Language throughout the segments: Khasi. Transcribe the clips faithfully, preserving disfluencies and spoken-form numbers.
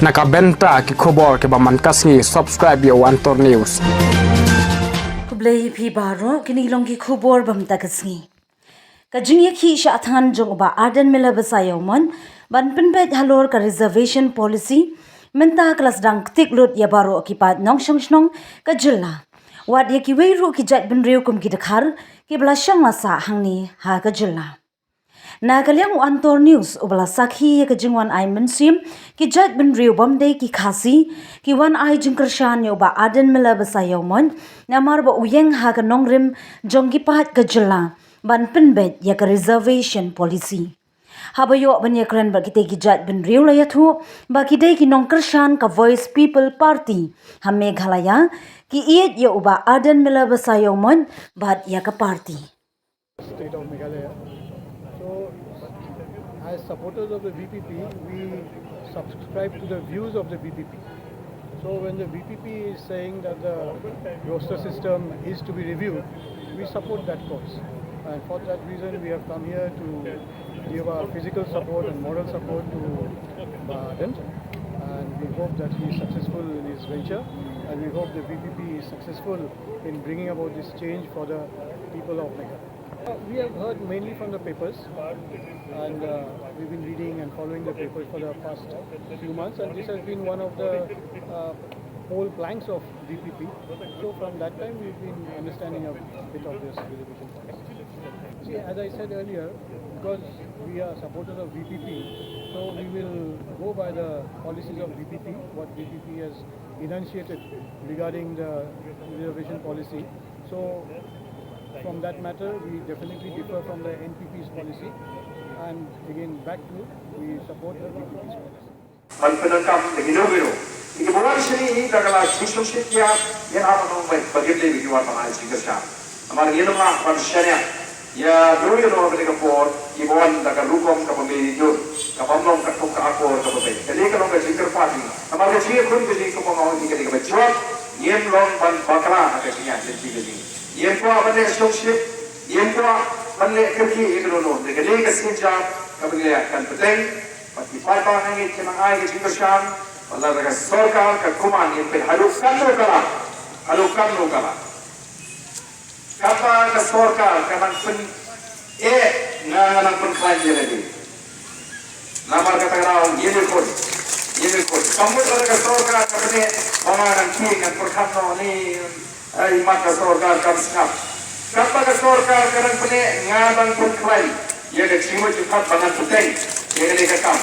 Na ka bynta ki khubor kiba man ka sngi, subscribe ïa u Antor News. Khublei phi baroh, kine ki long ki khubor ba mynta ka sngi. Ka jingïakhih shah thngan jong u Bah Ardent Miller Basaiawmoit ban pynbeit halor ka reservation policy mynta ka la sdang ktik lut ïa baroh ki paid nongshong shnong ka jylla. Wat ïa kiwei ruh ki jaitbynriew kum ki dkhar kiba la shong la sah hangne ha ka jylla. Na ka liang u Antor News uba la sakhi ïa ka jingwan ai mynsiem ki jaitbynriew bym dei ki Khasi, ki wan ai jingkyrshan ïa u Bah Ardent Miller Basaiawmoit namar ba u ïeng ha ka nongrim jong ki paid ka jylla ban pynbeit ïa ka reservation policy. Haba ïoh ban ïakren bad kitei ki jaitbynriew la ïathuh ba ki dei ki nongkyrshan ka Voice People Party ha Meghalaya, ki ïeit ïa u Bah Ardent Miller Basaiawmoit bad ïa ka party. State of Meghalaya. So, as supporters of the V P P, we subscribe to the views of the V P P. So, when the V P P is saying that the roster system is to be reviewed, we support that cause. And for that reason, we have come here to give our physical support and moral support to Bah Ardent. And we hope that he is successful in his venture. And we hope the V P P is successful in bringing about this change for the people of Meghalaya. Uh, we have heard mainly from the papers, and uh, we've been reading and following the papers for the past few months, and this has been one of the uh, poll planks of V P P. So from that time, we've been understanding a bit of this reservation policy. See, as I said earlier, because we are supporters of V P P, so we will go by the policies of V P P, what V P P has enunciated regarding the reservation policy. So, from that matter, we definitely differ from the N P P's policy. And again, back to, we support the V P P's policy. Ban pyndonkam da ki nongwei ruh. Ki ba wan shane hi da ka la jingsngewsih ïa, ïa ha ba nong bai ba kim dei ba ki wan ban ai jingkyrshan. Namar ïa namar ban shaniah ïa nongwei ruh ha kane ka por, ki ba wan da ka rukom kaba mei dur, kaba ym long katkum ka akor kaba mei. Kane ka long ka jingkyrpad jong ngi. Namar ka jingïakhun ka jong ngi kumba nga ong ïa kane kaba jwat, ngim long ban bakla ha ka jingïaid lynti ka jong ngi. Ngim kwah ban leh shongshit, ngim kwah ban leh kyrkieh ïa kano kano. Te kane ka sienjam kaba ngi leh kan bteng. Bad ki paidbah ngi ki nang ai ka jingkyrshan ba lada ka sorkar ka kumne ngin peit haduh katno ka lah, haduh katno ka lah. Katba ka sorkar ka nang pyn-, eh, nga, nga nang pynkhlaiñ ïa lade. Namar kata ka daw ngin ïakhun, ngin ïakhun. Ka mut lada ka sorkar ka pyneh ba nga nang tieng, ngan pyrkhat noh ne, eh, imat ka sorkar kam sngap. Katba ka sorkar ka nang pyneh, nga nang pynkhlaiñ ïa ka jingmut jingpyrkhat ba ngan bteng ïa kane ka kam.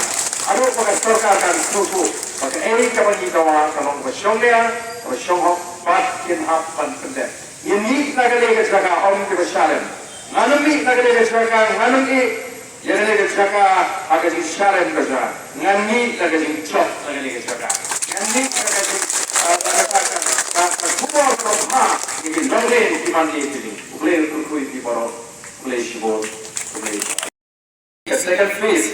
Haduh ba ka sorkar kan sngewthuh ba kaei kaba ngi dawa ka long kaba shongnia, kaba shonghok bad kin hap ban pyndep. Ngin mih na kane ka jaka, ong kiba shalem. Ngan mih na kane ka jaka, ngan mih ïa kane ka jaka ha ka jingshalem ka jaka. Ngan mih na ka jingjop na kane ka jaka. Ngan mih na ka jing, ah, na ka, ka, ka, ka khubor kaba bha ïa ki nongrim ki mane ki jing. U Blei un kyrkhu ïa phi baroh. U Blei shibun. U Blei. Ka second phase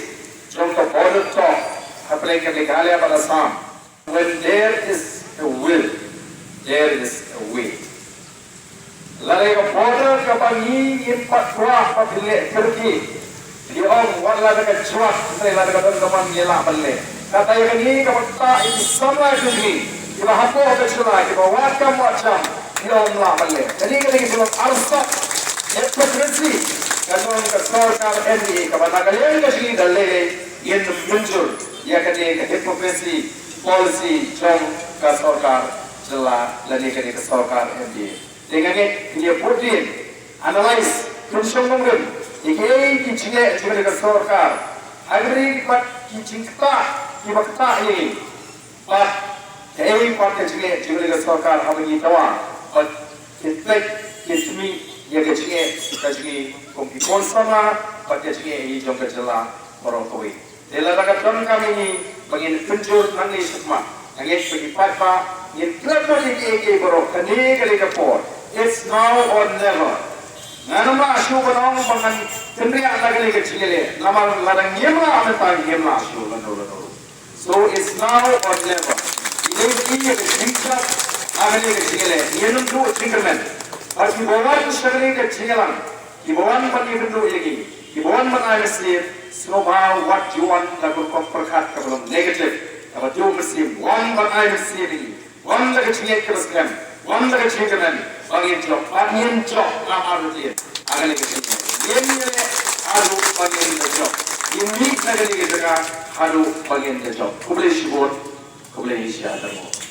jong ka border talk hapdeng ka Meghalaya bad Assam. When there is a will, there is a way. Lada ka border kaba ngi ngim pat kwah ba phin leh kyrkieh, ngi ong wat lada ka jwat, hynrei lada ka don ka mon ngi lah ban leh. Kata ïa kane kaba ktah ïa ki samla jong ngi kiba hapoh ka jylla kiba wad kam wad jam, ngi ym lah ban leh. Kane ka dei ka jinglong arsap, hypocrisy ka jong ka sorkar M D A kaba na ka liang ka jong ngi da lei lei ngin mynjur ïa kane ka hypocrisy policy jong ka sorkar jylla lane kane ka sorkar M D A. Te nga ngeit ngin ïa put ïa analyse pynshong nongrim ïa kiei ki jingleh jong kane ka sorkar. Ha kane pat ki jingktah kiba ktah ïa ngi. Bad kaei pat ka jingleh jong kane ka sorkar haba ngi dawa bad ki peit ki tmieh ïa ka jingeh ka jong ngi kum ki khun samla bad ka jingeh jong ka jylla baroh kawei. Te lada ka donkam ïa ngi ba ngin pynjur nangne shakhmat, nga ngeit ba ki paidbah ngin klet lut ïa kiei kiei baroh. Kane ka dei ka por. It's now or never. Ngan ym lah shuh ban ong ba ngan kynriah na kane ka jingïaleh. Namar lada ngim lah mynta ngim lah shuh lano lano. So it's now or never. Ïa kane ka jingjop, ha kane ka jingïaleh. Ngin ym duh jingkyrmen. Bad kiba wan sha kane ka jingïalang, kiba wan ban ïakynduh ïa ngi, kiba wan ban ai mynsiem, sngewbha wat ju wan da ka rukom pyrkhat kaba long negative. Kaba duh mynsiem, wan ban ai mynsiem ïa ngi. Wan da ka jingngeit kaba skhem, wan da ka jingkmen, ba ngin jop, ba ngin jop, ha artatien ha kane ka jingngeit. Ngin ïaleh haduh ba ngin da jop. Ngin mih na kane ka jaka haduh ba ngin da jop. Khublei shibun, khublei ïa ka jingmut.